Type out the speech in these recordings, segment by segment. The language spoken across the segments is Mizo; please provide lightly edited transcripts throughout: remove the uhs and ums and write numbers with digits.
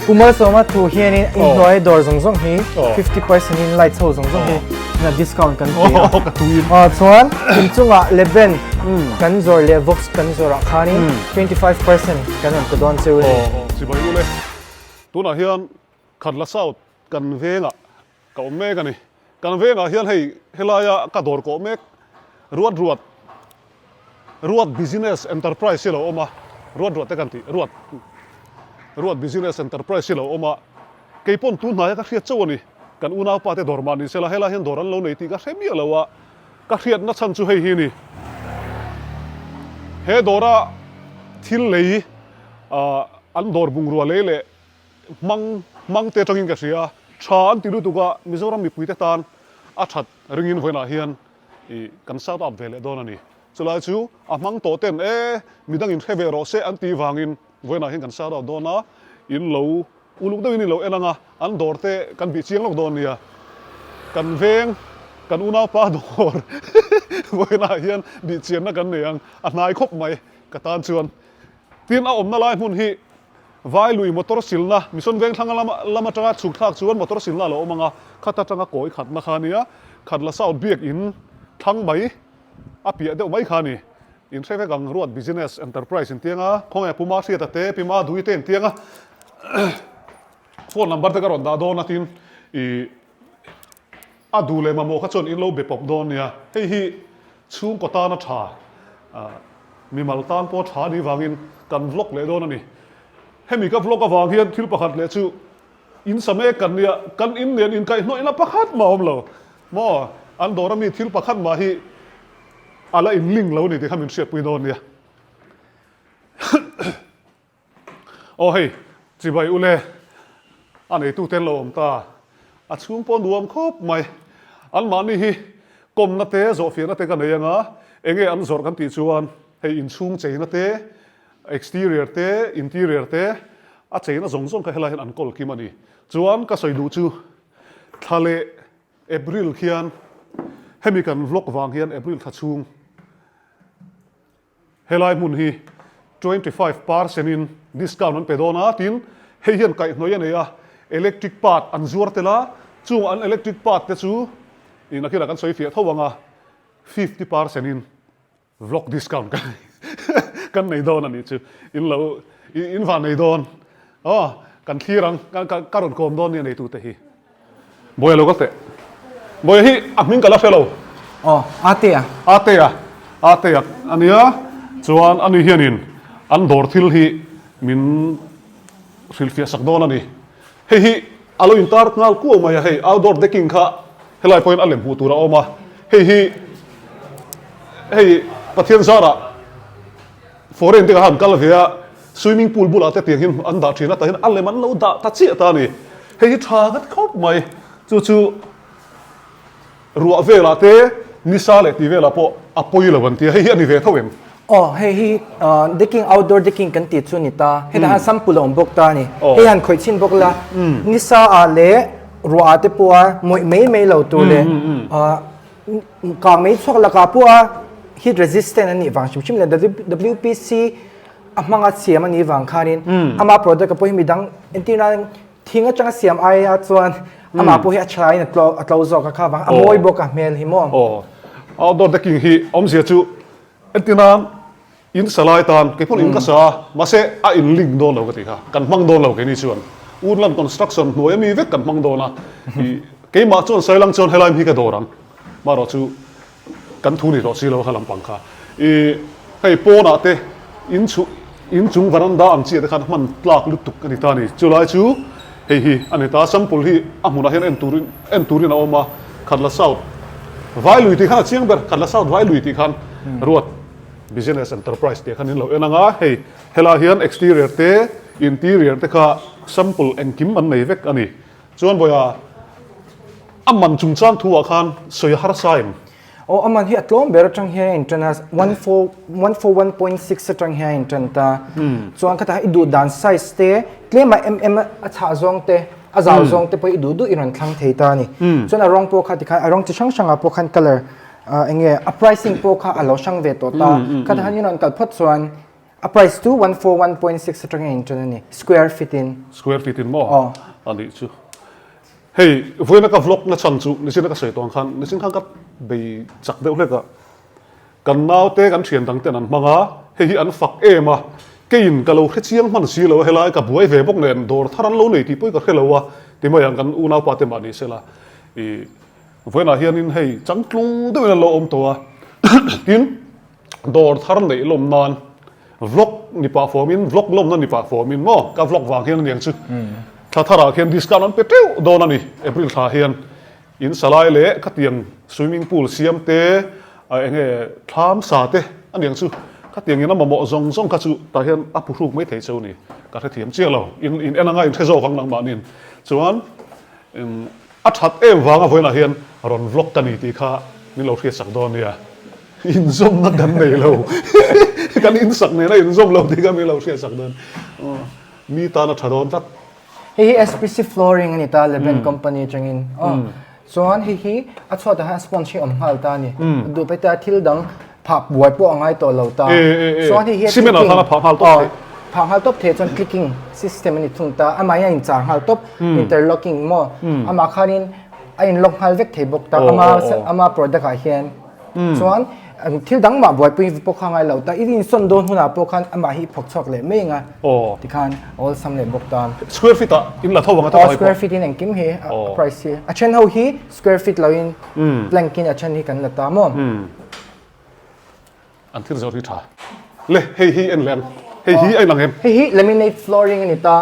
Pu Malsawma thu hianin inhnuai dawr zawng zawng hi 50% in lights ho zawng zawng hi na discount kan pe a. Ka tuin. Chuan inchungah leben kan zawr leh vox kan zawrah khanin 25% kan rawn pe dawn cheu a ni. Chibai ule. Tunah hian Khatla South kan vengah ka awm mek a ni. Kan vengah hian hei helaia ka dawr kawh mek ruat ruat ruat business enterprise hi lo awm a, ruat ruat te kan tih ruat ruat business enterprise hi lo awm a, kei pawn tun hnaia ka hriat chauh a ni. Kan unaupa te dawr mah ni sela helai hian dawr an lo nei tih ka hre miah lo a, ka hriatna chhan chu hei hi a ni. He dawra thil lei ah an dawr bungrua lei leh Hmang hmang te atangin ka hria. Tha an ti lutuk a, Mizoram mipuite tan a that ringin vawiinah hian i kan start up ve leh dawn a ni. Chulai chu a hmang tawh ten e midangin hre ve rawh se an tih vangin vawiinah hian kan start out dawn a, in lo uluk deuhin in lo en ang a, an dawr te kan bih chiang lawk dawn nia. Kan veng, kan unaupa dawr vawiinah hian bih chianna kan nei ang, a hnai khawp mai ka tan chuan. Tin a awmna lai hmun hi Vailui motor silna, Mission Vengthlanga lama lam atanga chhuk thlak chuan motor silna a lo awm ang a, khat atanga kawi khatna kha a nia, Khatla South biak in thlang mai a piah deuh mai kha a ni. In hre vek ang Ruat Business Enterprise in tianga khawnge Puma Hriata te, Pima Dui te in tianga phone number te ka rawn dah dawn a tin i A duh leh mamawh kha chuan in lo be pawp dawn nia. Hei hi chhungkaw tana tha, mimal tan pawh tha anih vangin kan vlog leh dawn a ni. Hemi ka vlog avang hian thil pakhat leh chu in sa mek kan nia, kan in nen inkaihhnawihna pakhat mah a awm lo. Maw? An dawr ami thil pakhat mah hi a la in link lo a ni tih kha min hriatpui dawn nia. Aw hei, chibai ule, a neitute an lo awm ta. A chhung pawh nuam khawp mai. Anmahni hi kawmna te, zawhfiahna te ka nei anga, enge an zawrh kan tih chuan hei inchhung cheina te, exterior te, interior te, a cheina zawng zawng kha helai hian an kawl kim a ni. Chuan ka sawi duh chu thla leh April khian hemi kan vlog vang hian April thla chhung, Helai hmun hi 25 percent in discount an pe dawn a, tin hei hian kaihhnawih a nei a, electric part an zuar tel a, chung an electric part te chu in a khilah kan sawi fiah tho ang a, 50 percent in vlog discount kan kan nei dawn a nih chu, in lo in van nei dawn aw kan thlir ang ka rawn kawm dawn nia neitute hi. Bawiha lo ka teh. Bawiha hi a hming ka la hre lo. Aw, Atea. Atea, Atea a nia. Chuan ani hianin an dawr thil hi min hrilhfiah sak dawn a ni. Hei hi a lo intar nghal kuau mai a, hei outdoor decking kha helai pawhin a lem hmuh tur a awm a. Hei hi hei Pathian zarah Foreign te kha han kal ve a, swimming pool bulah te tiang hian an dah thin a, tah hian a lem an lo dah ta chiah ta a ni. Hei hi tha ka ti khawp mai, chu chu ruah velah te, nisa leh tih velah pawh a pawi lo an ti a, hei hi a ni ve tho em? Aw, hei hi decking, outdoor decking kan tih chu a ni ta, hetah hian sample a awm bawk ta a ni. Hei han khawih chhin bawk la, nisa ah leh ruah ah te pawh a mawih mai mai lo tur leh Kang mei chhuak lakah pawh a heat resistant a nih vang hrim hrim leh WPC a hmanga siam a nih vang khanin ama product a pawh hi midang entir nan thing atanga siam aia chuan amah pawh hi a thain a tlo a tlo zawk a kha vang a mawi bawk a hmel hi maw. Aw outdoor decking hi awmzia chu entir nan In sa lai tan kei pawn in ka sa a, mahse a in link dawn lo ka ti kha, kan hmang dawn lo keini chuan Woodland Construction hnuai ami vek kan hmang dawn a, i keimah chuan Sailang chuan helai hi ka dawr ang, marawh chu kan thu ni tawh si lo kha lampang kha, i hei pawnah te in chhu in chung veranda ang chiah te khan hman tlak lutuk a ni ta a ni, chulai chu hei hi a ni ta, sample hi a hmunah hian en turin en turin a awm a, Khatla South Vailui tih khan a chiang ber, Khatla South Vailui tih khan ruat. Business enterprise tih khan in lo en ang a, hei helai hian exterior te interior te kha sample engkim an nei vek a ni. Chuan vawiha a man chungchang thu ah khan sawi a harsa em? Aw a man hi a tlawm ber atang hian a intan a, 1 4 1 4 1 point 6 atang hian a intan ta. Chuan khatah i duh dan size te tlema em em a chhah zawng te a zau zawng te pawh i duh duh i rawn thlang thei ta a ni. Chuan a rawng pawh kha tikhan a rawng chi hrang hrangah pawh khan colour Enge a pricing pawh kha a lo hrang ve tawh ta. Khatah hian in rawn kal phawt chuan A price chu 141.6 atanga inṭan a ni, square feet in. Square feet in maw? A nih chu. Hei, vawiina ka vlog na chhan chu nichina ka sawi tawh ang khan, nichin khan ka bei chak deuh hlek a. Kan naute kan thian dang ten an hmang a, hei hi an fak em a, keiin ka lo hre chiang hman si lo a, helai ka buai ve bawk nen dawr thar an lo nei tih pawh hi ka hre lo a, ti mai ang kan unaupa te mah ni sela ih vawiinah hianin hei changtlung deuhin an lo awm tawh a, tin dawr thar neih lawm nan vlog ni pah fawmin vlog lawmna ni pah fawmin maw ka vlog vang hian aniang chu thla tharah khian discount an pe teuh dawn a ni April thla hian. In salai leh khatiang swimming pool siam te, eng nge thlam sa te a niang chu khatiang in a mamawh zawng zawng kha chu tah hian a phuhruk mai thei cheu ni. Ka hrethiam chiah lo. In in en anga in hre zawk ang nangmahniin. Chuan a that em vanga vawiinah hian rawn vlog ka ni tih kha min lo hriatsak dawn nia. Inzawmna kan nei lo. Kan insak nena inzawm lo tih kha min lo hriatsak dawn. Mi tan a tha dawn tlat. Hei hi SPC flooring a ni ta, Lebanon company atangin. Aw. Chuan hei hi a chhuatah hian sponge hi a awm nghal ta a ni. Duh pawh ta thil dang phah buai pawh a ngai tawh lo ta. Chuan hei hi a Cement ah khan a phah nghal tawp thei. Phah nghal tawp thei chuan clicking system a ni thung ta. Amah hian a inchar nghal tawp, interlocking maw. Amah khanin a inlock nghal vek thei bawk ta. Ama ama product ah hian. Chuan thil dang mah buaipui pawh kha ngai lo ta i insawn dawn hunah pawh khan amah hi i phawk chhuak leh mai anga tikhan a awlsam leh bawk ta. Square feet ah in la tho ang a tawp ai pawh. Square feet in engkim hi a price hi a then ho hi square feet lo in plank in a then hi kan la ta maw. An thil zawrh hi tha. Le hei hi en leh ang. Hei hi a inang em? Hei hi laminate flooring a ni ta.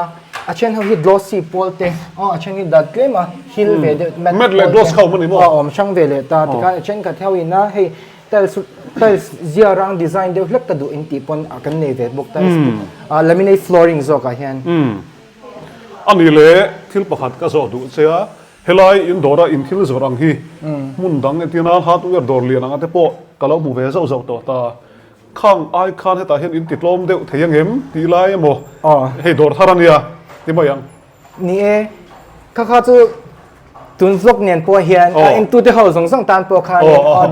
A then ho hi glossy pawl te, aw a then hi dat tlem a hil ve deuh matte pawl te. Matte leh gloss kha awm a ni maw? Aw awm hrang ve leh ta. Tikhan a thenkhat ho in a hei tiles tiles zia rang design deuh hlek ka duh in tih pawn a kan nei ve bawk ta. Laminate flooring zawk ah hian. A ni le thil pakhat ka zawh duh che a, Helai in dawra in thil zawrh ang hi hmun dang entirna hardware dawr lian anga te pawh ka lo hmu ve zauh zauh tawh ta. Khang ai khan hetah hian in ti tlawm deuh thei angem tih lai emaw hei dawr thar a nia ti mai ang. Ni e, kha kha chu tun vlog nen pawh hian a entute ho zawng zawng tan pawh khan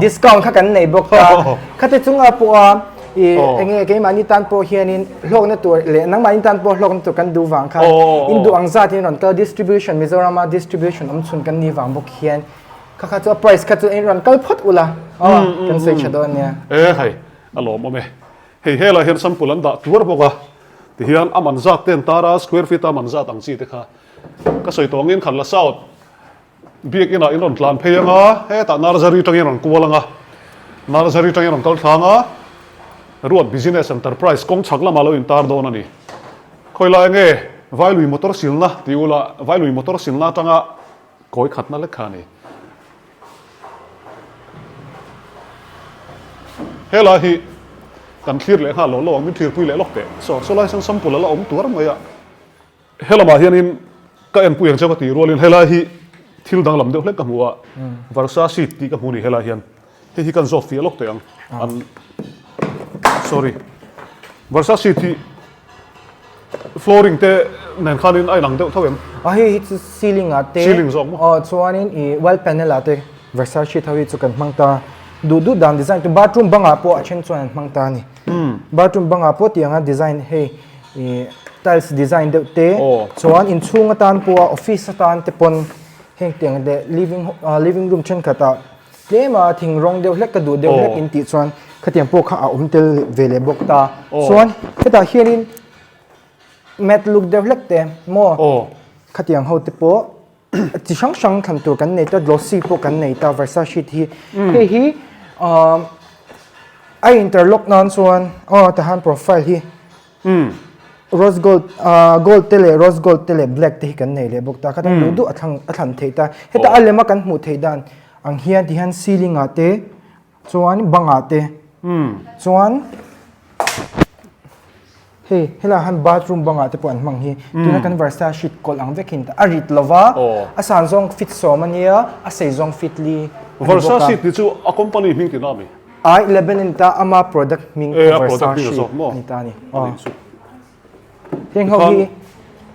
discount kha kan nei bawk ta. Khate chunga pawha I enge keimahni tan pawh hianin hlawkna tur leh nangmahni tan pawh hlawkna tur kan duh vang khan in duh ang zat in rawn kal distribution Mizorama distribution awm chhun kan nih vang bawk hian kha kha chu a price kha chu in rawn kal phawt ula aw kan sawi tha dawn nia. E hei a lawmawm e. Hei helai hian sample an dah tuar bawk a tihian a man zat te an tar a square feet a man zat ang chi te kha ka sawi tawh angin khan la south Biakinn ah in rawn tlan phei ang a, hetah Narzary tangin rawn kual ang a, Narzary tangin rawn kal thlang a, Ruat Business Enterprise kawng chhak lamah lo intar dawn a ni. Khawi lai nge Vailui motor silna tih ula, Vailui motor silna atanga kawi khatna lek kha a ni. Helai hi kan thlir leh nghal lo lo ang, min thlirpui leh lawk teh. Saw sawlai sawn sample a la awm tuar mai a. Helamah hianin ka enpui ang che ka tih rualin helai hi thil danglam deuh hlek ka hmu a, Varsa seat tih ka hmu ni helai hian. Hei hi kan zawt fiah lawk teh ang. An sorry. Varsa seat hi flooring te nen khanin a inang deuh tho em? A hei hi chu ceiling ah te Ceiling zawk maw? Aw chuanin i wall panel ah te Varsa sheet ho hi chu kan hmang ta. Duh duh dan design chu bathroom bangah pawh a then chuan an hmang ta a ni. Bathroom bangah pawh tianga design hei ih tiles design deuh te chuan inchhung atan pawha office atan te pawn heng tiang leh living ah living room thenkhat ah tlem a thing rawng deuh hlek ka duh deuh hlek in tih chuan khatiang pawh kha a awm tel ve leh bawk ta chuan hetah hianin mat look deuh hlek te maw khatiang ho te pawh chi hrang hrang thlan tur kan nei ta glossy pawh kan nei ta versa sheet hi hei hi ahh a interlock nan chuan aw tahan profile hi rose gold ahh gold te leh rose gold te leh black te hi kan nei leh bawk ta khatan duh duh a thlang a thlan theih ta heta a lema kan hmuh theih dan ang hian ti hian ceiling ah te chuan bang ah te chuan Hei helaiah hian bathroom bangah te pawh an hmang hi tuna kan versa sheet kawlh ang vek in a rit lova a san zawng fit sawm a nia a sei zawng fit li a ni bawk a. Versa sheet ni chu a company hming tihna a mi? Ai Lebanon ta ama product hming kha versa sheet a ni ta a ni. Heng ho hi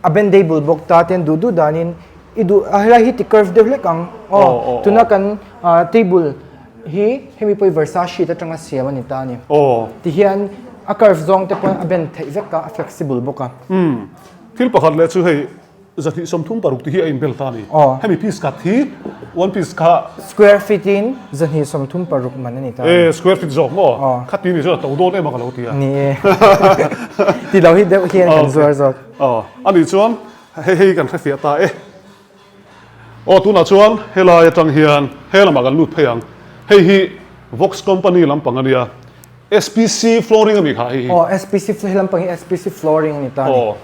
a bendable bawk ta ten duh duh danin i duh a helai hi ti curve deuh hlek ang aw tuna kan table hi hemi pawh hi versa sheet atanga siam a ni ta a ni. Tihian. A curve zawng te pawn a bend theih vek a, a flexible bawk a. Umm. Thil pakhat leh chu hei 236 tih hi a inbel ta a ni. Aw. Hemi piece khat hi one piece kha. Square feet in 236 man a ni ta a ni. E square feet zawk maw? Aw. Khati ni chuan a to dawn em a ka lo ti a. Ni e. Ti lo hi deuh hian kan zuar zawk. Aw. A nih chuan hei hei kan hrefiah ta e. Aw tunah chuan helai atang hian he lamah kan lut phei ang. Hei hi Vox company lampang a nia. SPC flooring a ni kha hei hi. Aw SPC he lampang hi SPC flooring a ni ta a ni. Aw.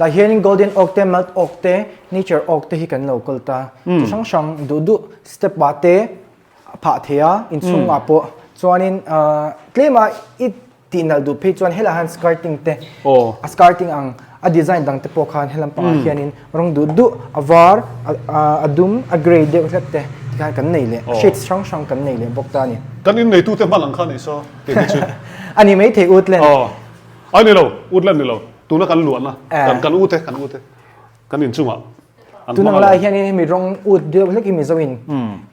Tah hianin golden oak te, malt oak te, nature oak te hi kan lo kawl ta. Chi hrang hrang duh duh step ah te a phah thei a, inchhungah pawh chuanin tlema i Tih nalh duh phei chuan helaiah hian skirting te a skirting ang a design dang te pawh khan helam pangah hianin rawng duh duh a var a dum a grey deuh hlek te tikhan kan nei leh shades hrang hrang kan nei leh bawk ta a ni. Kan inneitute hman ang kha a nih saw tih hi chu. A ni maithei Woodland. Aw a ni lo Woodland ni lo tuna kan luahna kan u te kan u te kan inchungah an Tun hmang ang a lai lo. hianin hemi rawng ut deuh hlek hi Mizoin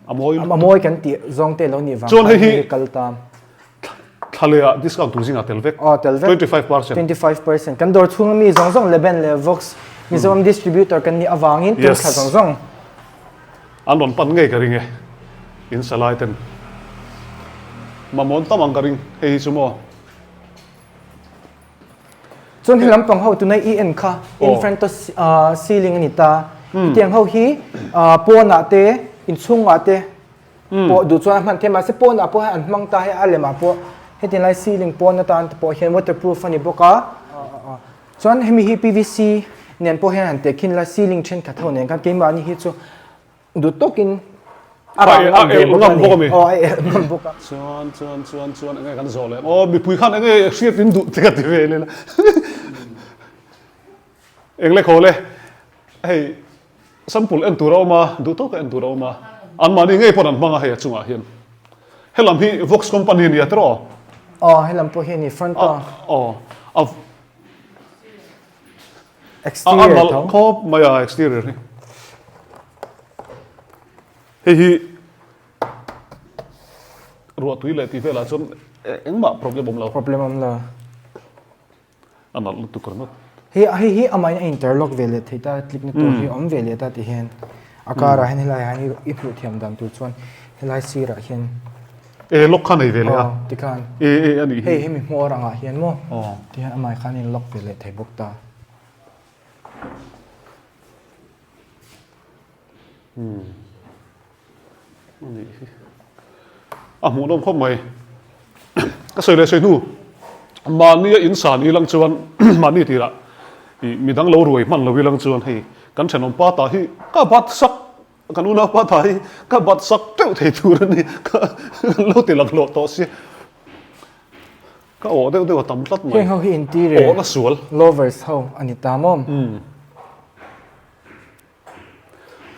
a mawi a mawi kan tih zawng te lo nih vang Chuan khan hei hi hemi kal ta. Thlaleh ah discount tur zingah tel vek. Aw tel vek. 25%. 25%. Kan dawr chhunga mi zawng zawng Leben leh Vox Mizoram distributor kan nih avangin tun thla zawng zawng. An rawn pan ngei ka ring e. In salai ten. Mamawh tam ang ka ring hei hi chu maw. Chuan he lampang ho tunai i en kha in front of ceiling a ni ta. Hetiang ho hi pawnah te inchhungah te pawh duh chuan a hman thei mahse pawnah pawh hian an hmang ta hei a lemah pawh heti lai ceiling pawn atan te pawh hian waterproof a ni bawk a chuan hemi hi P_V_C nen pawh hian han tehkhin la ceiling thenkhat ho nen khan keimahni hi chu duh tawkin a rang ngam ve bawk a ni aw a elh ngam bawk a. Chuan chuan chuan chuan enge kan zawh leh aw mipui khan enge hriat in duh te ka ti ve leh la eng le khaw le hei. Sample en tur a awm a, duh tawka en tur a awm a, anmahni ngei pawn an hmang a hei a chungah hian. Helam hi Vox company a nia tiraw? Aw, helam pawh hi a ni front a. Aw, a Exterior nalh tho. khawp mai a exterior hi. Hei hi ruahtui leh tih velah chuan engmah problem awm lo. Problem awm lo. A nalh lutuk ringawt. Hei hei hi amahin a interlock ve leh thei ta click na tur hi a awm ve leh ta tih hian a karah hian helai ah hian i hmuh thiam dan tur chuan helai sirah hian E lock kha nei ve leh a. Aw tikhan. E e a nih hi. Hei hemi hmawr angah hian maw tihian amah khan in lock ve leh thei bawk ta. Umm a nih hi a hmuhnawm khawp mai ka sawi leh sawi hnu mahni a insan ilang chuan mahni tirah ih midang lo ruai hman lo ilang chuan hei kan thenawm pa tah hi ka bat sak kan unau pa tah hi ka bat sak teuh thei tur a ni ka lo ti laklawh tawh sia ka awh deuh deuh a tam tlat mai heng ho hi interior awhna sual lovers ho a ni ta maw.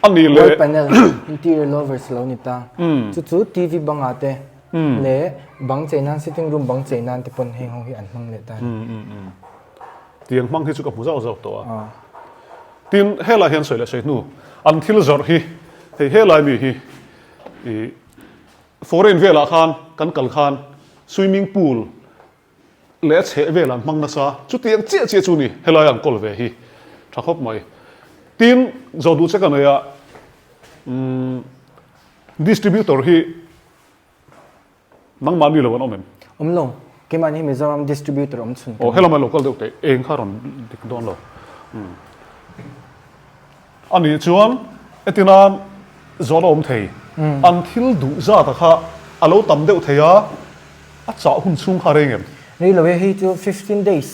A nih leh. Wall panel interior lovers lo ni ta. Chu chu TV bangah te leh bang chei nan sitting room bang chei nan te pawn heng ho hi an hmang leh ta a ni. Tiang hmang hi chu ka hmu zauh zauh tawh a. Tin helai hian sawi leh sawi hnu an thil zawrh hi hei helai mi hi ih foreign velah khan kan kal khan swimming pool leh a chheh vel an hmang nasa chutiang chiah chiah chu ni helai an kawl ve hi tha khawp mai tin zawh duh che ka nei a umm distributor hi nangmah ni lo an awm em awm lo keimah ni Mizoram distributor awm chhun aw helama local deuh teh eng kha rawn dik dawn lo umm a nih chuan hetinan zawhna awm thei an thil duh zat a kha a lo tam deuh thei a A chah hun chhung kha reng em? Rei lo e, hei chu 15 days.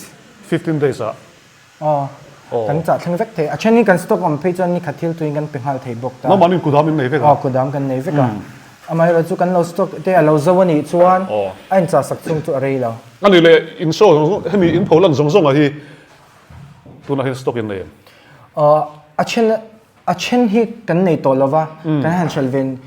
15 days ah? Aw, kan chah thleng vek thei. A then in kan stock awm phei chuan ni khat thil tuin kan pe nghal thei bawk ta. Nangmah nin kudam in nei vek a? Aw, kudam kan nei vek a. Amaherawhchu chu kan lo stock te a lo zo a nih chuan a inchah sak chhung chu a rei lo. A nih leh in show zawng zawng, hemi in pholan zawng zawng ah hi tunah hian stock in nei em? Aw, a then A then hi kan nei tawh lo va, kan han hralh ve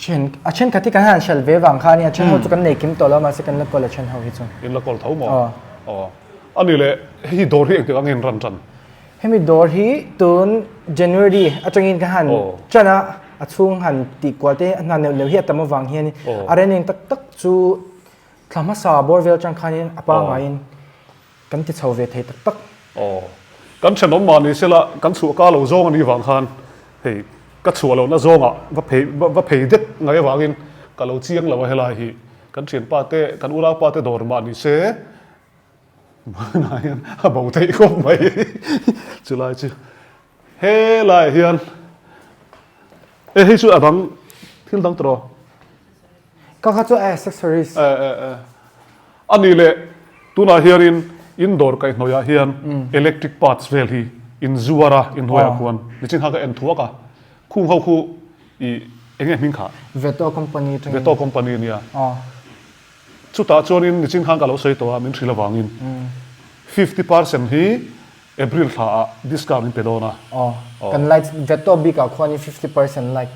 then a thenkhat hi kan han hralh ve vang kha a nia, then ho chu kan nei kim tawh lo mahse kan la kawl a then ho hi chu. In la kawl tho maw? Aw. Aw. A nih leh hei hi dawr hi engtik ang in ran tan? Hemi dawr hi tun January atangin kan han tan a, a chhung han tih kual te a hna neuh neuh hi a tam avang hian a reneng tak tak chu. Thla hmasa bawr vel atang khanin a pangaiin kan ti chho ve thei tak tak. Aw. Kan thenawm mah ni sela kan chhuah ka lo zawng a nih vang khan hei ka chhuah lohna zawngah va phei va phei det ngai avangin ka lo chiang lo a helai hi kan thianpa te kan unaupa te dawr mah ni se hmanah hian a bo theih khawp mai chulai chu helaiah hian e hei chu a dang thil dang tawh. Ka kha chu accessories. E e e. A nih leh tunah hianin in dawr kaihhnawihah hian electric parts vel hi in zuar a inhnuaiah khuan nichin kha ka en thuak a. Khung ho khu i eng nge hming kha? Veto company atangin. Veto company ania. Chutah chuanin nichin khan ka lo sawi tawh a min hrilh avangin 50% hi April thla ah discount in pe dawn a. Kan lights Veto bikah khuanin 50% light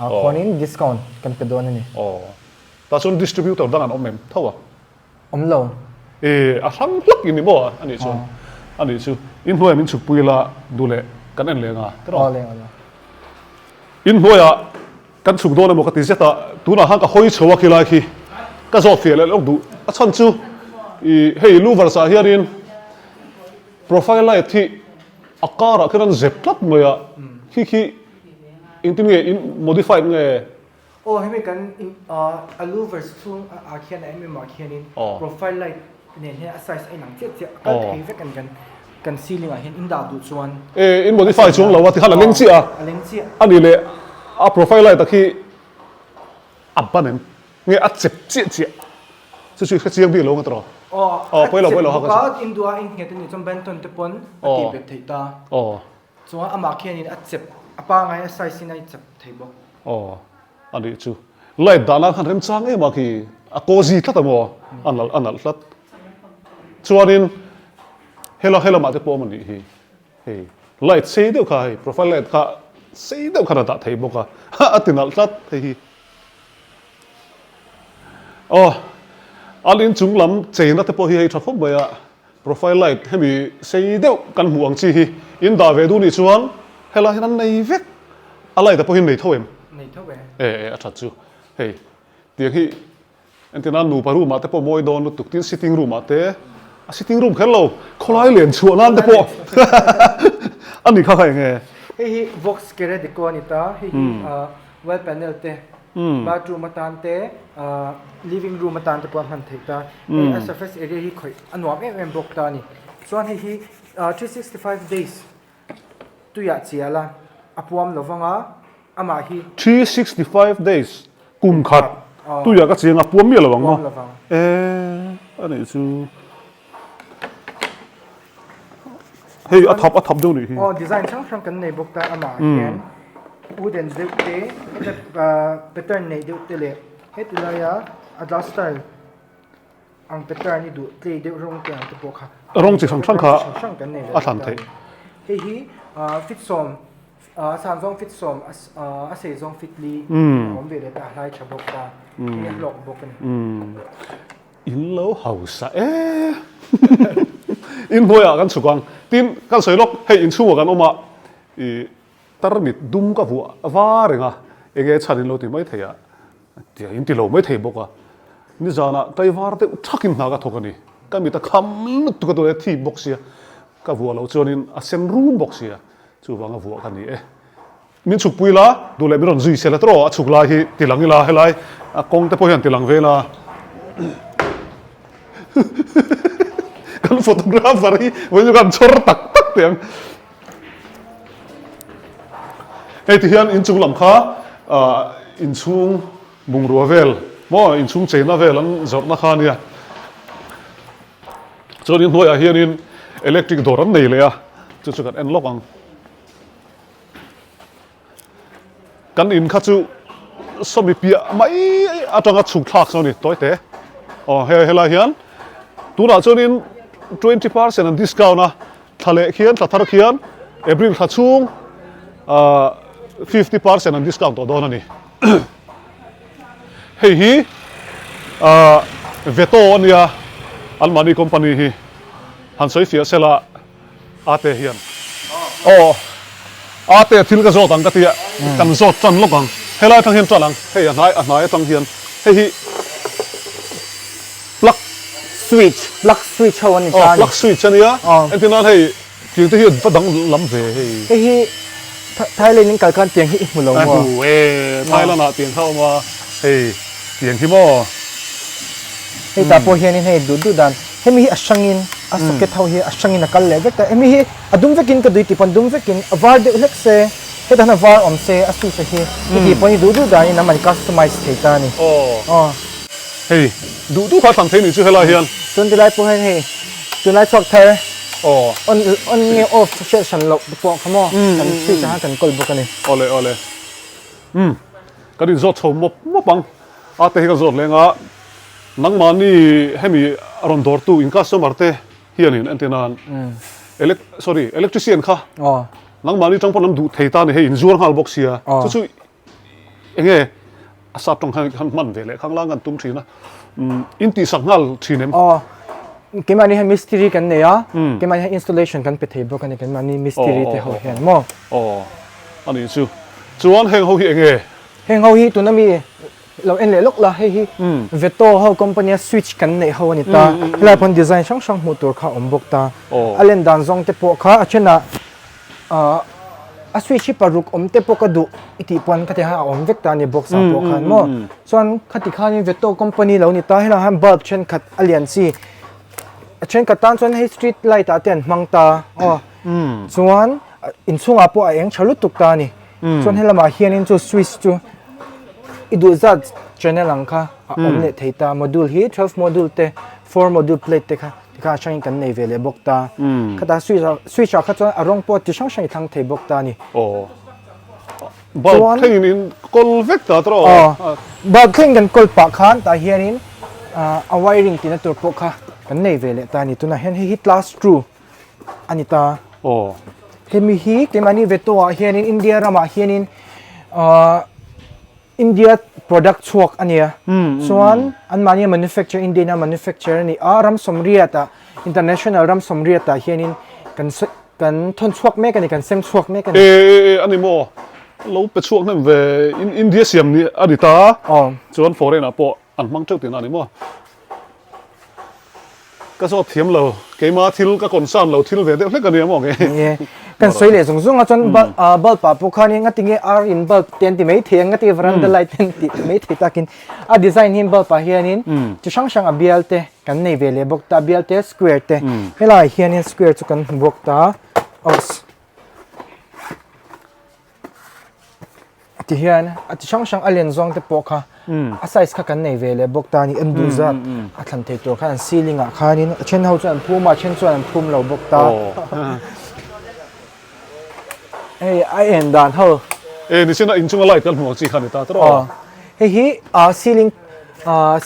Ah khuanin discount kan pe dawn a ni. Aw. Tah chuan distributor dang an awm em tho a? Awm lo. E, a hrang hlak in ni maw a nih chuan. A nih chu. Inhnuaiah min chhukpui ila duh leh kan en leh anga tiraw? Aw leh aw leh. Inhnuaiah kan chhuk dawn emaw ka ti zet a, tunah khan ka hawi chho a khilai khi ka zawt fiah leh lawk duh. A chhan chu i hei louvers ah hianin profile light hi a karah khian an zep tlat mai a, khi khi Engtin nge in modified nge? Aw hemi kan in a louvers chhung ah khian a mm ah khianin profile light nen hian a size a inang chiah chiah a kal thei vek a ni kan kan ceiling ah hian in dah duh chuan. E in modify chuang lo a tikhan a leng chiah a. A leng chiah. A nih leh a profile light a khi a ban em? Nge a chep chiah chiah? Chu chu i hre chiang bik lo nga tawh. Aw a chep bawk a in duh a in nghet a nih chuan benton te pawn a tih bet theih ta. Aw. Chuan amah khianin a chep, a pangai a size in a chep thei bawk. Aw, a nih chu. Light dah nan khan remchang em a khi, a cozy tlat a maw, a nalh a nalh tlat. Chuanin hela helamah te pawh awm a nih hi, hei light sei deuh kha hei profile light kha sei deuh khan a dah thei bawk a, a ti nalh tlat hei hi. Aw, an inchung lam cheina te pawh hi hei tha khawp mai a. Profile light hemi sei deuh kan hmuh ang chi hi in dah ve duh nih chuan helai hian an nei vek a light ah pawh hian nei tho em? Nei tho e. E e a that chu hei tiang hi entirna nupa room ah te pawh mawi dawn lutuk tin sitting room ah te a sitting room kher lo khawlai len chhuah nan te pawh a ni kha kha eng nge? Hei hi Vox Keredico a ni ta hei hi Wall panel te, bathroom atan te, living room atan te pawh a hman theih ta. Hei a surface area hi khawih a nuam em em bawk ta a ni. Chuan hei hi 365 days tuiah chial a, a puam lo vang a, amah hi. 365 days kum khat tuiah ka chiang a, puam miah lo ang maw? Puam lo vang. E a nih chu. Hei a thap a thap deuh nih hi. Aw design hrang hrang kan nei bawk ta amah ah hian wooden deuh te heta pattern neih deuh te leh heti laia a glass style ang pattern hi duh tlei deuh rawng te ang te pawh kha rawng chi hrang hrang kha a thlan theih. Hei hi fit sawm a san zawng fit sawm a sei zawng fit li a awm ve leh ta a hlai tha bawk ta hei a hlawk bawk a ni. In lo hausa e. In hnuaiah kan chhuk ang. Tin, kan sawi lawk, hei inchhungah kan awm a, i tarmit dum ka vuah va reng a, enge chhan in lo ti mai thei a, tia in ti lo mai thei bawk a. Nizanah tlaivar deuh thakin hna ka thawk a ni. Ka mit a kham lutuk a tunah hian thip bawk sia, ka vuah loh chuanin a sen rum bawk sia, chuvanga vuah ka ni e. Min chhuk pui la, duh leh min rawn zui sel a tawh, a chhuk lai hi ti lang ila helai a kawng te pawh hian ti lang vel a. Kan photographer hi vawiin chu kan chhawr tak tak teh ang. Hei ti hian inchung lam kha inchhung bungrua vel maw inchhung cheina vel an zawrhna kha a nia. Chuan inhnuaiah hianin electric dawr an nei leh a, chu chu kan en lawk ang. Kan in kha chu sawmi piah mai atanga chhuk thlak chu a ni tawi te. Aw he helai hian tunah chuanin 20% an discount a, thla leh khian thla thar khian April thla chhung ah 50% an discount tawh dawn a ni. Hei hi ah Veto a nia anmahni company hi han sawi fiah sela. Ate hian aw Ate thil ka zawt ang ka tia kan zawt tan lawk ang helai atang hian tan ang hei a hnai a hnai atang hian hei hi. Switch, plug switch ho a ni ta a ni. Plug switch a nia. Entir nan hei tiang te hi va dang lam ve hei. Hei hi Thailand in kal khan tiang hi i hmu lo maw? A hmu e, Thailand ah tiang kha a awm a, hei tiang hi maw? Hei tah pawh hianin hei duh duh dan, hemi hi a hrangin a socket ho hi a hrangin a kal leh vek ta, hemi hi a dum vekin ka dui tih pawn dum vekin a var deuh hlek se, hetah hian a var awm se a switch a hi i tih pawn i duh duh danin an customize thei ta a ni. Aw. Hei duh duh kha thlan thei nih chu helai hian. Chuan tilai pawh hian hei tunlai chhuak thar on on nge off hriat hran loh te pawh kha maw kan switch ah khan kan kawl bawk a ni. Awle awle umm kan in zawt chho mawp mawp ang a te hi ka zawt leng a nangmahni hemi a rawn dawrtu in customer te hianin entir nan elec sorry electrician kha nangmahni tang pawn an duh thei ta a ni hei in zuar nghal bawk sia chu chu Enge a sap tawng khan khan hman ve leh khang lang kan tum thin a, in tihsak nghal thin em? Aw, keimahni hian mistiri kan nei a, keimahni hian installation kan pe thei bawk a ni, keimahni mistiri te ho hian maw? Aw, a nih chu. Chuan heng ho hi enge? Heng ho hi tuna mi lo en leh lawk la, hei hi Veto ho company a switch kan neih ho a ni ta, helai pawn design hrang hrang hmuh tur kha a awm bawk ta, a len dan zawng te pawh kha a thenah A switch hi paruk awm te pawh ka duh i tih pawn khati khan a awm vek ta a ni box ah pawh khan maw chuan khati khanin Veto company lo ni ta helaiah hian bulb thenkhat a lian chi a thenkhat tan chuan hei street light ah te an hmang ta aw chuan inchhungah pawh a eng tha lutuk ta a ni chuan helamah hianin chu switch chu i duh zat channel ang kha a awm leh thei ta module hi twelve module te four module plate te kha. Tikhan a hrangin kan nei ve leh bawk ta. Khata switch ah switch ah kha chuan a rawng pawh chi hrang hrang i thlang thei bawk ta a ni. Aw. Bulb thlengin in kawl vek ta tawh aw. Aw. Bulb thlengin kan kawl pah khan tah hianin a wiring tihna tur pawh kha kan nei ve leh ta a ni. Tunah hian hei hi class two a ni ta. Aw. Hemi hi keimahni Veto ah hianin India ramah hianin India product chhuak a nia. Chuan anmahni a manufacture Indian a manufacture a ni a, ram sawmriat ah international ram sawmriat ah hianin kan kan thawn chhuak mek a ni, kan sem chhuak mek a ni. E e e a ni maw? Lo pe chhuak hnem ve India siam ni a ni ta. Aw. Chuan foreign ah pawh an hmang teuh tihna a ni maw? Ka zawt thiam lo, keima thil ka concern lo thil ve deuh hlek a nia maw nge? Ni e, kan sawi leh zung zung a chuan bulb ah pawh khanin ngati nge ar in bulb te an ti mai thei a, ngati nge veranda light te an ti mai thei takin a design hi bulb ah hianin chi hrang hrang a bial te kan nei ve leh bawk ta, a bial te square te helaiah hianin square chu kan hmu bawk ta, oops. Ti hian a ti hrang hrang a len zawng te pawh kha a size kha kan nei ve leh bawk ta a ni en duh zat a thlan thei tur khan an ceiling ah khanin a then ho chuan an phum a a then chuan an phum lo bawk ta hei a en dan ho e ni china inchunga light kan hmuh ang chi kha ni ta tawh hei hi a ceiling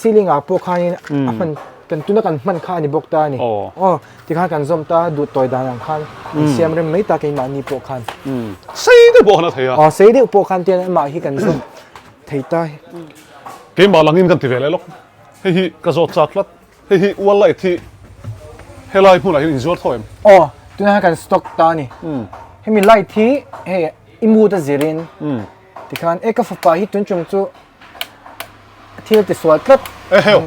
ceiling ah pawh khanin a hman kan tuna kan hman kha a ni bawk ta a ni aw Tikhan kan zawm ta duh tawi dan ang khan an siam rem mai ta keimahni pawh khan. Sei deuh pawh khan a thei a. Aw sei deuh pawh khan tian amah hi kan zawm thei ta. Keimah langin kan ti ve leh lawk. Hei hi ka zawt chak tlat. Hei hi wall light hi helai hmunah hian inzuar tho em? Aw tunah hian kan stock ta a ni. Hemi light hi hei i mood a zirin tikhan e ka fapa hi tun chung chu Thil ti sual tlat. Eheu.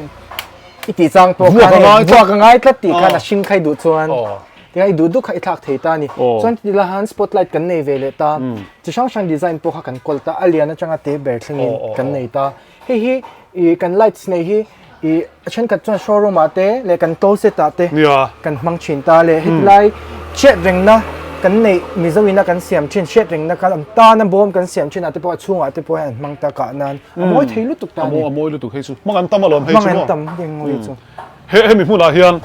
I tih chang pawh khan hei vuak a ngai tlat tih khan a hring kha i duh chuan tikhan i duh duh kha i thlak thei ta a ni. Chuan ti la han spotlight kan nei ve leh ta. Chi hrang hrang design pawh kha kan kawl ta a lian atanga te ber thlengin kan nei ta. Hei hi i kan lights nei hi i a thenkhat chuan showroom ah te leh kan closet ah te kan hmang thin ta leh hetilai hriat rengna kan neih Mizo ina kan siam thin hriat rengna kan an tana bawm kan siam thin ah te pawh a chhungah te pawh hian an hmang ta kah nan a mawi thei lutuk ta a ni. A mawi lutuk hei chu hmang an tam alawm hei chu maw. Hmang an tam ding ngawih chu. He hemi hmunah hian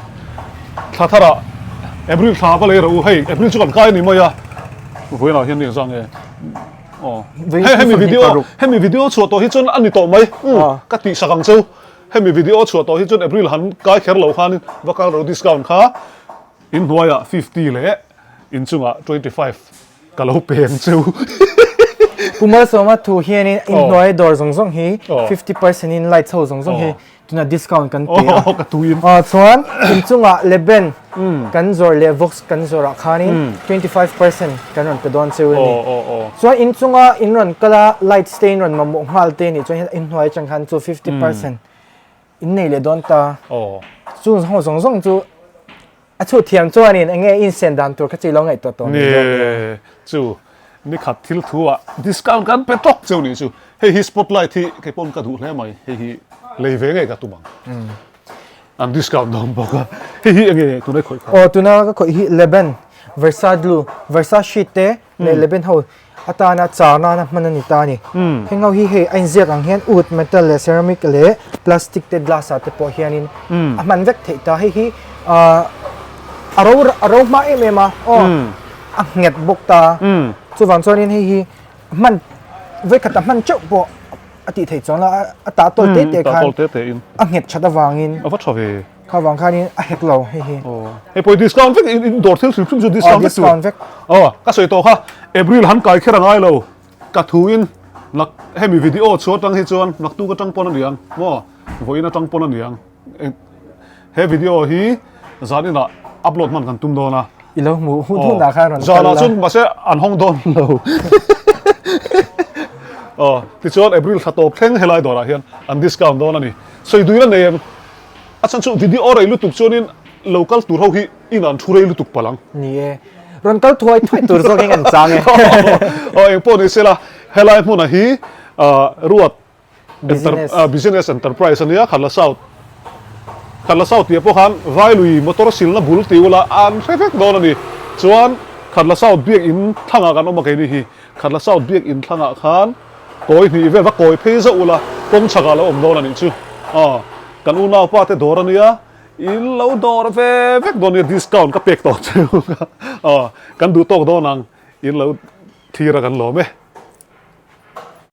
thla tharah April thla va lei rawh u hei April chu kan kai a ni mai a vawiinah hian ni zang e aw hei hemi video hemi video chhuah tawh hi chuan a ni tawh mai ka tihsak ang cheu. Hemi video chhuah tawh hi chuan April han kai kher lo khanin va kal ro discount kha in hnuaiah 50 leh in chungah 25 ka lo pe ang cheu. Pu Malsawma thu hianin in hnuai dawr zawng zawng hi 50% in lights ho zawng zawng hi tunah discount kan pe a. Ka tuin. Chuan in chungah leben kan zawrh leh vox kan zawrh ah khanin 25% kan rawn pe dawn cheu a ni. Chuan in chunga in rawn kal a lights te in rawn mamawh nghal te nih chuan in hnuai atang khan chu 50% in nei leh dawn ta. Chung ho zawng zawng chu a chhut thiam chuanin eng nge insen dan tur kha chu i lo ngaihtuah tawh mai dawn nia. Ni chu nikhat thil thu ah discount kan pe tawk cheu nih chu. Hei hi spotlight hi kei pawn ka duh hle mai, hei hi lei ve ngei ka tum ang. An discount dawn bawk a. Hei hi eng nge tuna i khawih kha? Aw tuna ka khawih hi Leben, Versa glue, Versa sheet te leh Leben ho atana char nana hman a ni ta a ni. Heng ho hi hei a inziak ang hian wood, metal leh ceramic leh plastic te glass ah te pawh hianin a hman vek theih ta. Hei hi ahh a ro a ro hma em em a aw a nghet bawk ta. Chuvang chuanin hei hi hman vawikhat a hman teuh pawh a tih theih chuan a a tah tawl te te khan a nghet that avangin a va tha ve. Kha vang khanin a hek lo hei hi. Aw hei pawh discount vek in dawr thil hrim hrim chu discount vek tur. Discount vek. Aw ka sawi tawh kha April han kai kher a ngai lo ka thu in nak hemi video chhuah atang hi chuan naktuk atang pawn a ni ang maw vawiin atang pawn a ni ang he video hi zan inah upload hman kan tum dawn a. I lo hmuh hun hunah khan rawn kal la. Zanah chuan mahse an hawng dawn lo. Aw tichuan April thla tawp thleng helai dawrah hian an discount dawn a ni. Sawi duin a nei em? A chhan chu video rei lutuk chuanin lo kal tur ho hi in an thu rei lutuk palh ang. Ni e. Rawn kal thuai thuai tur zawkin an chang e. Aw eng pawh ni sela helai hmuna hi ruat business enterprise ania Khatla South Khatla South tih ah pawh khan Vailui motor silna bul tih ula an hre vek dawn a ni. Chuan Khatla South biakinn thlangah kan awm a keini hi. Khatla South biakinn thlangah khan Kawi hnih vel va kawi phei zauh ula kawng chhakah lo awm dawn a nih chu. Aw, kan unaupa te dawr a nia, in lo dawr ve vek dawn nia discount ka pek tawh che u kha. Aw, kan duh tawk dawn ang, in lo thlir a kan lawm e.